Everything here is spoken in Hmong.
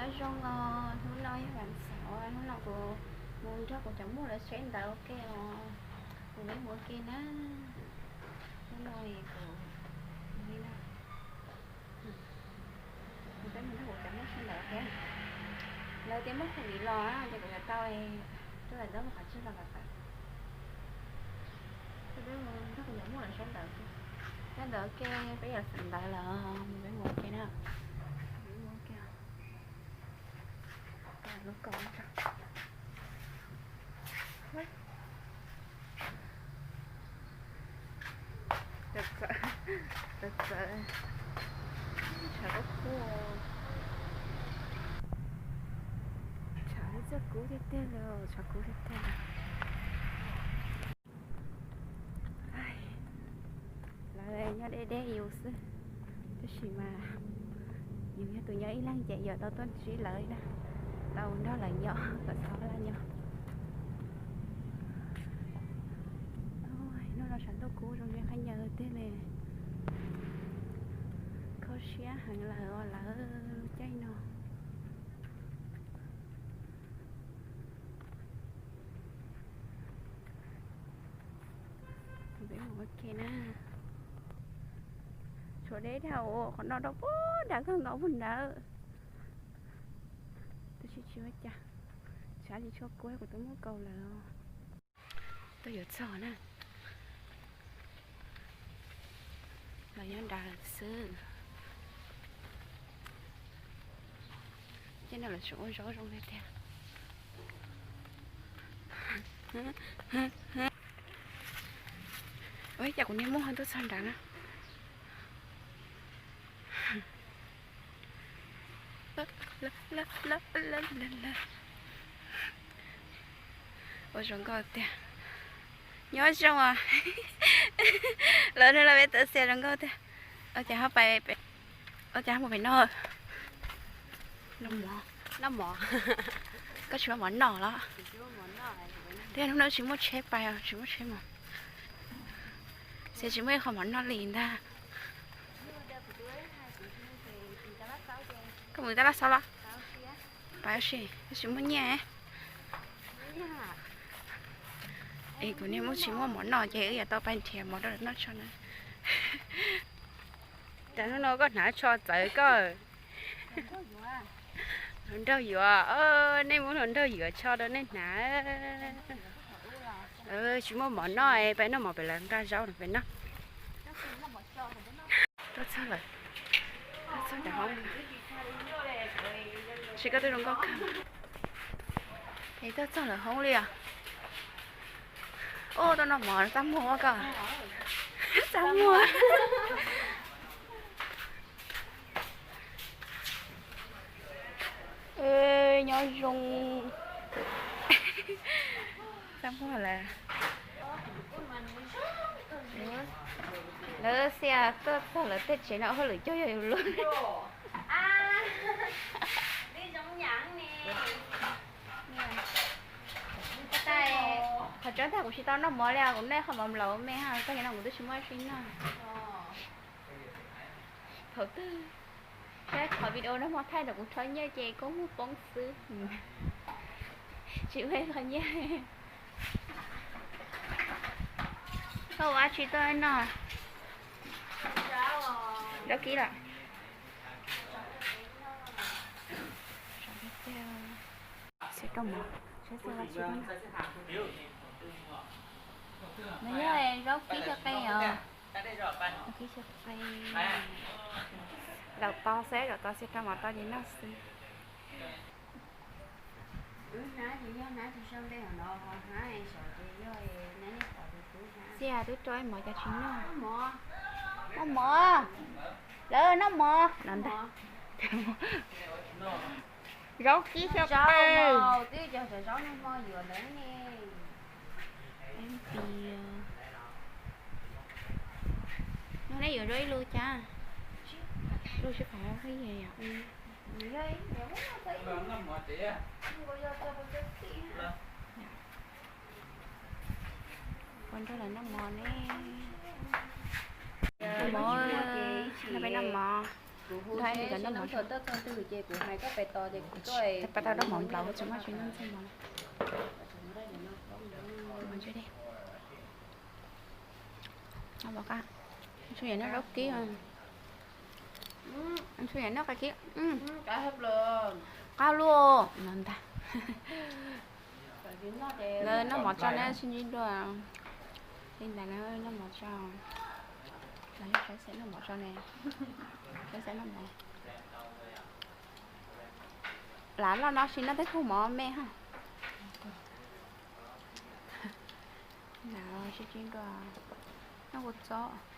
Nyob zoo os, hnub no yog vas xaum, hnub no kuv mus nrog kuv cov muam lawv saib ntawv ua ke os. Kuv peb mus ua ke na. Hnub no kuv li no, kuv peb mus nrog kuv cov muam saib ntawv ua ke. Lawv tias muab khoom dim los ces kuv yuav tau coj daim ntawv mus qhov tseg los lawm tawm. Kuv peb mus nrog kuv cov muam lawv saib ntawv ua ke. Saib ntawv ua ke, peb yuav xav ntawv lawm, peb mus ua ke na. Peb mus ua ke. Lub kaus, txawv, txawv, txawv, tshav kub kub, tshav txawj kub tiag tiag li, tshav kub tiag tiag li. Lawv nyob deb deb yus xwb, tab sis mas yus yog tus nyob ib leeg ces yus tau tuaj ntsib lawv na, tau nrog lawv nyob kom txhob laj nyob. Hnub no tshav ntuj kub zoo li qab ncaws tiag li. Kho siab heev lawm os lawv lub caij no. Peb mus ua ke na. Tshuav deb dag, qhov no rau puag nram kawg nkaus puag nrad, tab sis tsis ua cas, tshav tsis tshua kub, kuv twb muab kaus lawm. Twb yuav txog na, los nyob nrad xwb. Ces no lawv tseem ua zaub zoo li tiag. Ua cas kuv niag muam ho tuaj txog nrad na. Ua zoo nkauj tiag. Nyob zoo os. Lawv nrog lawv peb tawm xias zoo nkauj tiag. Ua cas ho pais, ua cas ho mus pem no? Noj mov. Koj tsis muaj mov noj los? Twb yog hnub no tsis muaj tsheb pais, tsis muaj tsheb mus, xyov tsis muaj ib qho mov noj li ntag. Koj mus tab laj xauv los? Pais ua si, tsis muaj nyiaj. Es kuv niag muam tsis muaj mov noj ces wb yuav tau pais nrhiav mov rau lawv noj tso na. Cas hnub no koj hnav tsho txawv koj? Hluas nraug yuav, nej muab hluas nraug yuav tsho rau nej hnav. Tsis muaj mov noj, peb noj mov pem lawv nqa zaub no peb noj. Tuaj txog lawm, tuaj txog nram hoob. Tsis koj twb zoo nkauj kawg. Es tuaj txog lawm hoob li os. Ub, tuaj noj mov txaj muag ua koj. Txaj muag. Nyob zoo. Txaj muag lawm. Lawv xiam tuaj txog lawv tej tsev no hauj lwm cog yog yus lub. Qhov tseeb tiag kuv tsis tau noj mov li, kuv noj qhov mov nplaum me ha, tag kis no kuv twb tsis muaj dab tsi noj. Thaum twg saib qhov video noj mov thaij ntawm kuv rho nyiaj ces koob muag poob xwb, tsis muaj ib qho nyiaj. Koj ua dab tsi tuaj no? Zaub kib los? Xiav rau mov, saib txog ua tsi. No yog zaub kib xyaw qe os. Zaub kib xyaw qe. Zaum tau xwb, zaum tau xiav rau mov tau ces noj xwb. Xiab twb rau ib mov cas tsis noj. Noj mov, lawv noj mov no ntag. Zaub kib xyaw qe. Ib pliag no nej yuav zaub ib lub cas? Lub sib pab yog yom. Ua nrog lawv noj mov ne. Noj mov, no peb noj mov. Ntawm no noj mov, pab tau noj mov nplaum tsis muaj tsis noj ntxuag mov. Ntxhw yam noj zaub kib, ntxhw yam noj qab kib, qab luaj no ntag. Lawv noj mov tso na, sib ntsib dua. Li ntawd na, noj mov tso. Lawv saib xav noj mov tso ne, saib xav noj mov. Lav loj no sis noj tej kug mov me ha. Sib ntsib dua, noj kua txob.